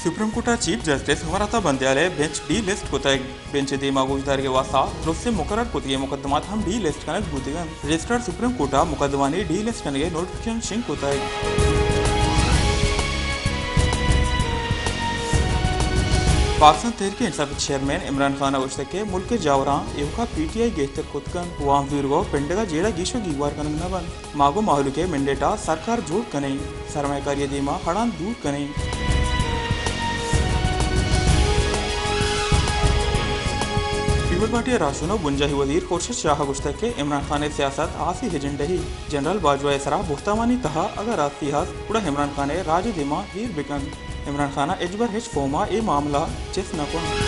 Supreme court ءِ chief justice Umar عطا بندیال ءِ bench D list کتگ۔ بنچ ءِ دیما گوشدارگ ءِ واستہ درستیں مقرر کتگیں مقدمات ہم ڈی لسٹ کنگ بوتگ انت۔ رجسٹرڈ سپریم کورٹ ءَ مقدمانی ڈی لسٹ کنگ ءِ نوٹیفکیشن شنگ کتگ۔ پاکستان تحریک انصاف ءِ چیئرمین عمران خان ءَ گوشتگ کہ ملک ءِ جاوراں ایوکا پی ٹی آئی گہتر کت کنت، وام زورگ ءُ پنڈگ ءَ جیڑہ گیش ءُ گیوار کنگ نہ بنت۔ ما گوں مہلوک ءِ مینڈیٹ ءَ سرکار جوڑ کنیں، سرمایہ کاری ءِ دیما ہڑاں دور کنیں۔ پیپلز پارٹی ءِ راہشون ءُ بنجاہی وزیر خورشید شاہ ءَ گوشتگ کہ عمران خان ءِ سیاست ہاسیں ایجنڈہ ئے، جنرل باجوہ ءِ سرا بہتامانی تہا اگاں راستی ہست، گڑا عمران خان ءَ راج ءِ دیما ایر بہ کنت۔ عمران خان ءَ ہچبر ہچ فورم ءَ اے معاملہ چست نہ کنت۔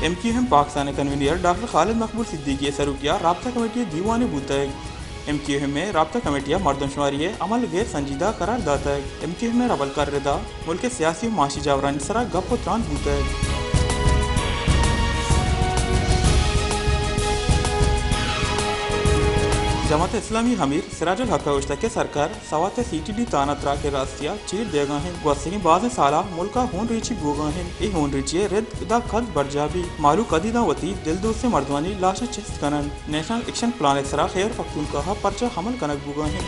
ایم کیو ایم پاکستان ءِ کنوینر ڈاکٹر خالد مقبول صدیقی ءِ سروکی ءَ رابطہ کمیٹی ءِ دیوانے بوتگ۔ ایم کیو ایم ءِ رابطہ کمیٹی ءَ مردم شماری ءِ عمل غیر سنجیدہ قرار داتگ۔ ایم کیو ایم ءِ ہبلکار ءِ ردا ملک ءِ سیاسی ءُ معاشی جاورانی سرا گپ ءُ تران بوتگ۔ جماعت اسلامی ءِ امیر سراج الحق ءَ گوشتگ کہ سرکار سوات ءِ سی ٹی ڈی تھانہ تراک ءِ راستی ءَ چیر دیگ ءَ انت۔ گوستگیں بازیں سال ءَ ملک ءَ ہون ریچی بوگ ءَ انت۔ اے ہون ریچی ءِ رد ادا کد برجاہ بیت؟ مہلوک کدی داں وتی دل دوستیں مردمانی لاشاں چست کن انت؟ نیشنل ایکشن پلان ءِ سرا خیبر پختونخوا ءَ پرچا عمل کنگ بوگ ءَ انت؟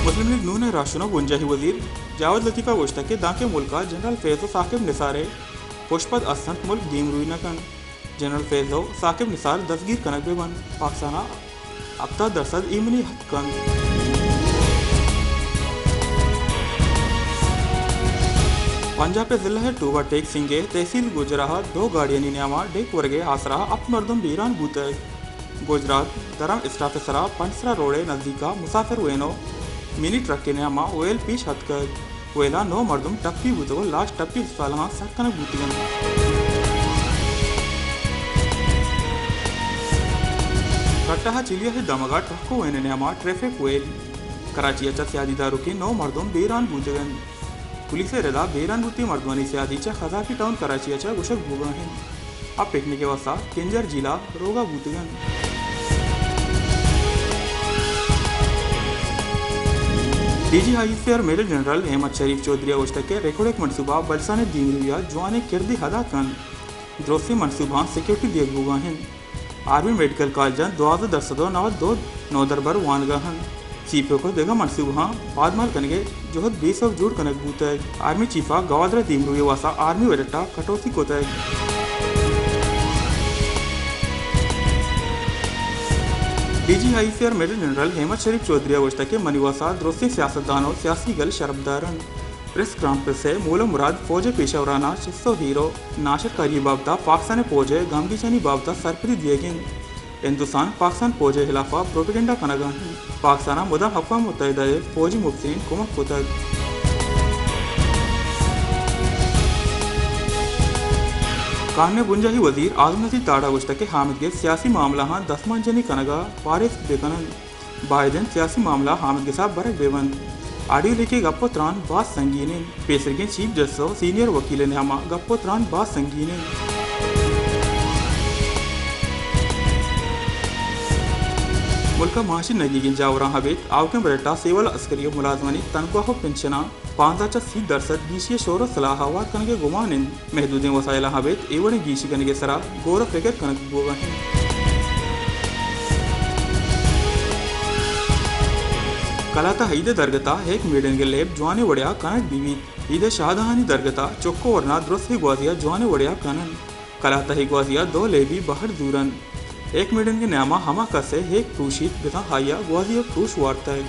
مسلم لیگ نون ءِ راہشون ءُ بنجاہی وزیر جاوید لطیف ءَ گوشتگ کہ دانکہ ملک ءَ جنرل فیض ءُ ثاقب نثار ءِ پشپد است انت، ملک دیمروئی نہ کنت۔ جنرل فیض ءُ ثاقب نثار دزگیر کنگ بہ بنت، پاکستان ءَ ہپتاد درسد ایمنی اتک کنت۔ پنجاب ءِ ضلع ٹوبہ ٹیک سنگھ ءِ تحصیل گوجرہ ءَ دو گاڑیانی نیام ءَ ڈیک ورگ ءِ آسرا ہپت مردم بیران بوتگ۔ گوجرات درم اسٹاپ ءِ سرا پنچسرا روڈ ءِ نزیک ءَ مسافر وین ءُ منی ٹرک ءِ نیام ءَ ویل پیش اتکگ۔ ویل ءَ نو مردم ٹپی بوتگ ءُ لاش ٹپی ہسپتالاں سر کنگ بوتگ انت۔ کٹہ ءَ چلیا ءِ دمگ ءَ ٹرک ءُ وین ءِ نیام ءَ ٹریفک ویل۔ کراچی ءَ چہ سیادی داروکیں نو مردم بیران بوتگ انت۔ پولیس ءِ ردا بیران بوتیں مردمانی سیادی چہ قذافی ٹاؤن کراچی ءَ چہ گوشگ بوگ ءَ انت۔ آ پکنک ءِ واستہ کنجر جھیل ءَ روگ ءَ بوتگ انت۔ D G I S I R major general Ahmed Sharif Chaudhry ءَ گوشتگ کہ ریکوڈک منصوبہ بلوچستان ءِ دیمروی ءَ جوانیں کردے ادا کنت۔ درستیں منصوبہاں سیکورٹی دیگ بوگ ءَ انت۔ آرمی میڈیکل کالجاں دوازدہ درسد ءُ نود ءُ دو نودربر وانگ ءَ انت۔ سی پیک ءُ دگہ منصوبہاں پادمال کنگ ءِ جہد بے سوب جوڑ کنگ بوتگ۔ آرمی چیف ءَ گوادر ءِ دیمروئی ءِ واستہ آرمی بجٹ ءَ کٹوتی کتگ۔ D G I S I R major general Ahmed Sharif Chaudhry ءَ گوشتگ کہ منی واستہ درستیں سیاستدان ءُ سیاسی گل شرپدار انت۔ پریس کانفرنس ءِ مول ءُ مراد فوج ءِ پیشہ وراناں چست ءُ ہیر ءُ ناشرکاری ءِ بابت ءَ پاکستان ءِ فوج ءِ گامگیجانی بابت ءَ سرپدی دیگ انت۔ ہندوستان پاکستان فوج ءِ ہلاف ءَ پروپیگنڈا کنگ ءَ انت۔ پاکستان ءَ مدام اقوام متحدہ ءِ فوجی مبصرین کمک کتگ۔ کانود ءِ بنجاہی وزیر اعظم نذیر تاڑ ءَ گوشتگ کہ حامد گس سیاسی معاملہاں دستمانجنی کنگ ءَ پاریزت بہ کن انت۔ باید انت سیاسی معاملہ حامد گس ءَ برگ بہ بنت۔ آڈیو لیک ءِ گپ ءُ تران باز سنگین انت۔ پیسریگیں چیف جسٹس ءُ سینئر وکیل ءِ نیام ءَ گپ ءُ تران باز سنگین انت۔ ملک ءِ معاشی نگیگیں جاوراں ابید آؤکیں بجٹ ءَ سول عسکری ءُ ملازمانی تنخواہ ءُ پنشناں پانزدہ چہ سی درسد گیشی ءِ شور ءُ سلاہ ہوار کنگ ءِ گمان انت۔ محدودیں وسائلاں ابید اے وڑیں گیشی کنگ ءِ سرا گور ءُ فکر کنگ بوگ ءَ انت۔ کلات ءَ عید ءِ درگت ءَ ہیک میڈنگ ءِ لیب جوانیں وڑے ءَ کنگ بہ بیت۔ عید ءِ شادہانی درگت ءَ چک ءُ ورنا درستیں گوازی ءَ جوانیں وڑے ءَ کن انت۔ کلات ءِ گوازی ءَ دو لیبی بہر زور انت۔ ہیک میڈنگ ءِ نیام ءَ ہما کس ءِ ہیک پروشیت بزاں آئی ءَ گوازی ءَ پروش وارتگ۔